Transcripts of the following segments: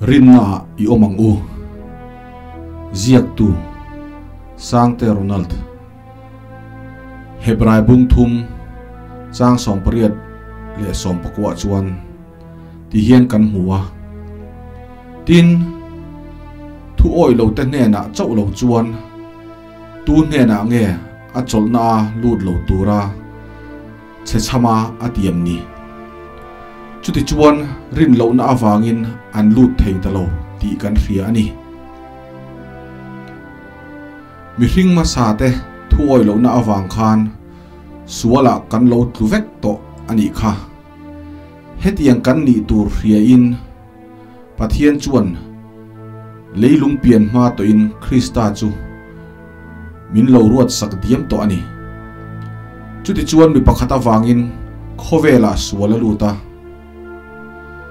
Rinna i awm ang u. Ziaktu, Sangte Ronald. Hebrai bung thum chang 18 leh 19 chuan ti hian kan hmu a. Tin, thu awih lo te hnenah chauh lo chuan tu hnenah nge a chawlhna a lut lo tura chhe chhama a tiam ni? Chutichuan rin lohna avangin an lut thei ta lo tih kan hria a ni. Mihring hmasa te thu awih lohna avang khan sualah kan lo tlu vek tawh a nih kha. Hetiang kan nih tur hriain Pathian chuan leilung pian hma tawhin Krista chu min lo ruat sak diam tawh a ni. Chutichuan mi pakhat avangin khawvelah sual a lut a,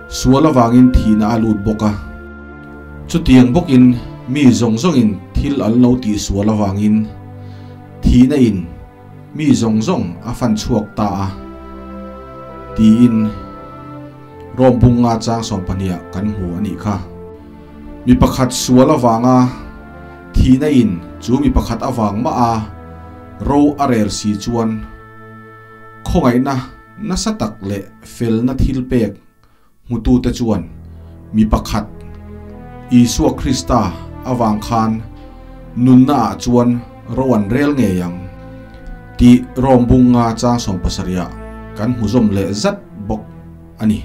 sual avangin thihna a lut bawk a. Chutiang bawkin mi zawng zawngin thil an lo tihsual avangin thihna in Mi zawng zawng a fan chhuak ta a, tiin Rom bunga chang 12 ah kan hmu a nih kha. Mi pakhat sual avanga thihna in chu mi pakhat avang mah a ro a rel si chuan khawngaihna nasa tak leh felna thil pek hmutute chuan mi pakhat, Isua Krista avang khan nunnaah chuan ro an rel ngei ang tih Rom bunga chang 70 ah kan hmu zawm leh zat bawk a ni.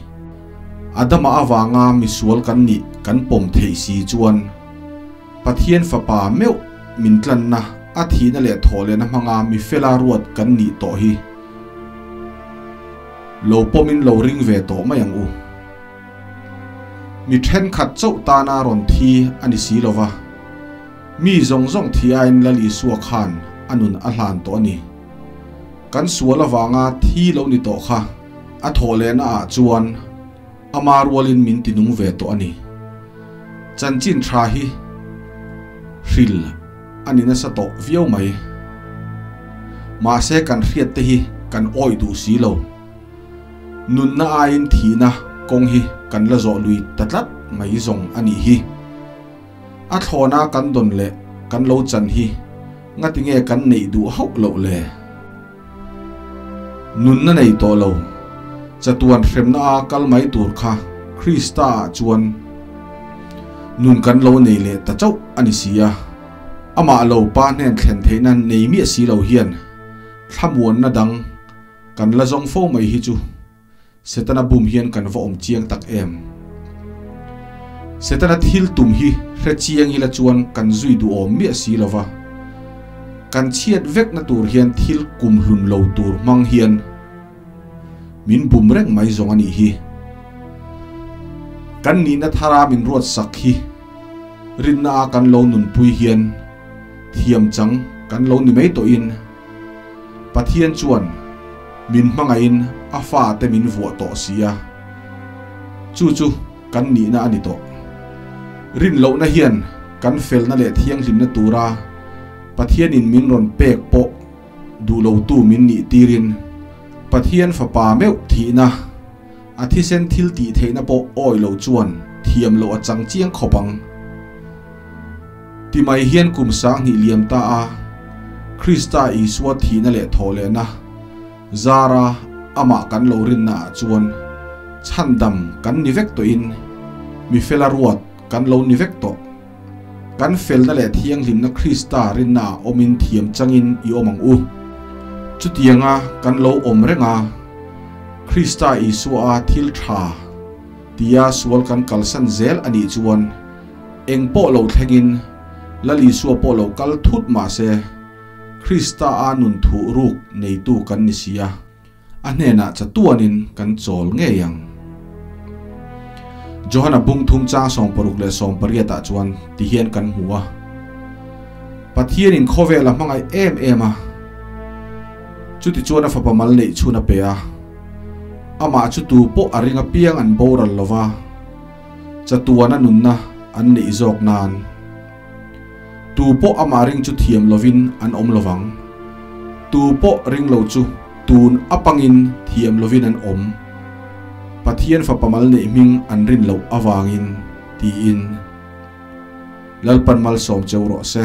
Adama avanga misual kan nih kan pawm theih si chuan Pathian Fapa meuh min tlanna a thihna leh thawhlehna hmanga mi fela ruat kan nih tawh hi. Lo pawmin lo ring ve tawh mai ang u. Mi thenkhat chauh tana rawn thi a ni si lo va, mi zawng zawng thi aiin Lal Isua khan a nun a hlan tawh a ni. Kan sual avanga thi lo ni tawh kha a thawh lehna ah chuan ama rualin min tinung ve tawh a ni. Chanchin tha hi hril a ni nasa tawh viau mai. Mahse kan hriat te hi kan awih duh si lo. Nunna aiin thihna kawng hi kan la zawh lui ta tlat mai zawng a nih hi. A thlawna kan dawn leh kan lo chan hi ngati nge kan neih duh hauh loh le? Nunna nei tawh lo, chatuan hremna a kal mai tur kha Krista ah chuan nun kan lo nei leh ta chauh a ni si a. Amah lo Pa hnen thlen theihna nei miah si lo hian thlamuanna dang kan la zawng fo mai hi chu Setana bum hian kan va awm chiang tak em? Setana thil tum hi hre chiang ila chuan kan zui duhawm miah si lo va. Kan chhiat vekna tur hian thil kum hlun lo tur hmang hian min bum reng mai zawng a nih hi. Kan nihna thara min ruat sak hi rinna a kan lo nunpui hian thiam chang kan lo ni mai tawhin Pathian chuan min hmangaihin a fate min vuah tawh si a, chu chu kan nihna a ni tawh. Rin lohna hian kan felna leh thianghlimna tura Pathianin min rawn pek pawh duh lotu min nih tirin Pathian Fapa meuh thihna, a thisen thil tih theihna pawh awih lo chuan thiam loh a chang chiang khawp ang. Ti mai hian kum 2000 liam ta a, Krista Isua thihna leh thawhlehna zara amah kan lo rinna ah chuan chhandam kan ni vek tawhin mi fela ruat kan lo ni vek tawh. Kan felna leh thianghlimna Krista rinna ah awmin thiam changin i awm ang u. Chutianga kan lo awm reng a, Krista Isua a thil tha tia sual kan kalsan zel a nih chuan, Eng pawh lo thlengin Lal Isua pawh lo kal thut mah se, Krista a nun thuh ruk neitu kan ni si a, a hnenah chatuanin kan chawl ngei ang. Johana bung thum chang 60 leh 80 ah chuan ti hian kan hmu a, Pathianin khawvel a hmangaih em em a, chutichuan a fapa mal neih chhun a pe a, amah chu tu pawh a ring apiang an boral lo va, Chatuana nunna an neih zawk nan tu pawh amah ring chu thiam lovin an awm lovang. Tu pawh ring lo chu tun apangin thiam lovin an awm. Pathian fapa mal neih hming an rin loh avangin. Tiin. Lalpan malsawm cheu rawh se.